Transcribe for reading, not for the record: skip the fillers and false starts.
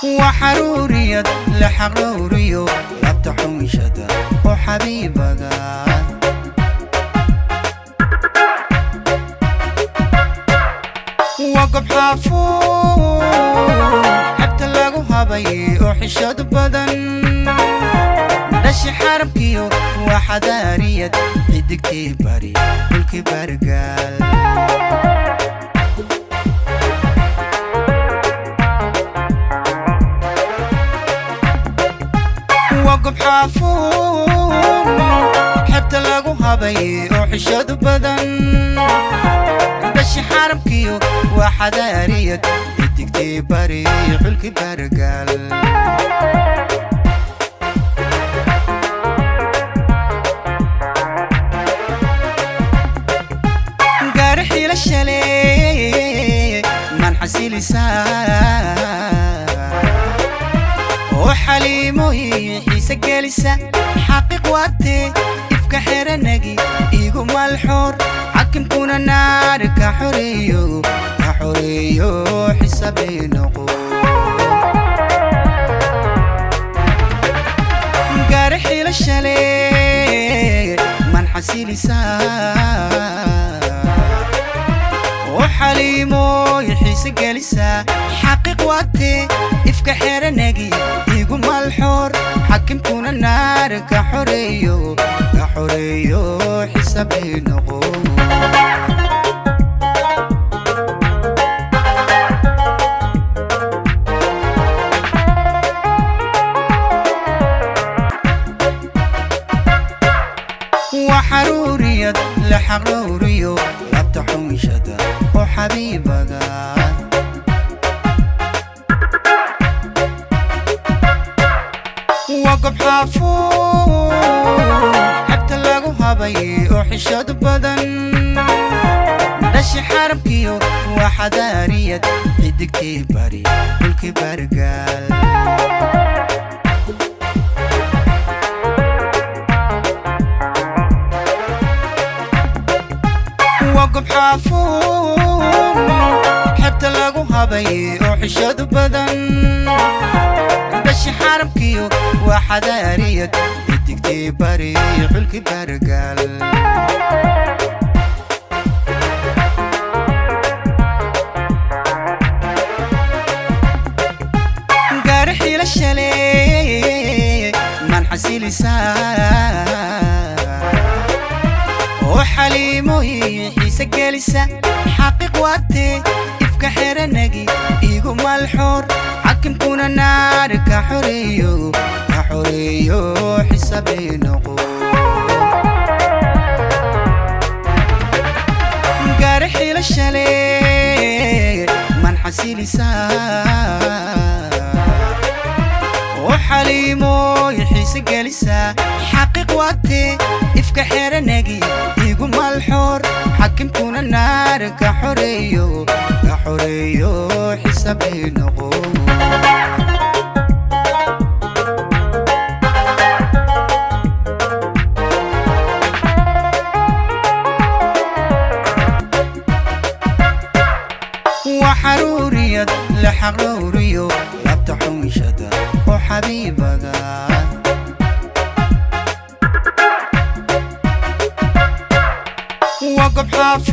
Waa xaruuriyad la xaqdhowriyo, labta xunshada oo xabiibada. Waa gob xaafuun xebta lagu habay oo xishad badan, dhashi xarabkiyo waa xadaariyad, xidigtii bari dhulkii bargaal. Waa gob xaafuun xebta lagu habay oo xishad badan, dhashi xarabkiyo waa xadaariyad, xidigtii bari xulkii bargaal. Gaari xiila shale maan xasilisaa oo xaliimooyi xiise gelisa, xaqiiq waatee ifka xeranagi igu malxoor, xakimkuna naari ka xoreeyo, ka xoreeyo xisabay noqo. Gaari xiila shale maan xasilisaa oo xaliimooy xiise gelisaa, xaqiiq waatee ifka xeranagi igu malxoor, xakimkuna naari ka xoreeyo, ka xoreeyo xisabay noqo. Waa xaruuriyad la xaqdhowriyo, labta xunshada oo xabiibada. Waa gob xaafuun xebta lagu habay oo xishad badan, dhashi xarabkiyo waa xadaariyad, xidigtii bari dhulkii bargaal. Waa gob xaafuun xebta lagu habay oo xishad badan, dhashi xarabkiyo waa xadaariyad, xidigtii bari xulkii bargaal. Gaari xiila shale maan xasilisaa oo xaliimooyi xiise gelisa, xaqiiq waatee ifka xeranagi igu malxoor, xakimkuna naari ka xoreeyo, ka xoreeyo xisabay noqo. Gaari xiila shale maan xasilisaa oo xaliimooy xiise gelisaa, xaqiiq waatee ifka xeranagi igu malxoor, xakimkuna naari ka xoreeyo, ka xoreeyo xisabay noqo. Waa xaruuriyad la xaqdhowriyo, labta xunshada oo xabiibada. Waa gob xaafuun.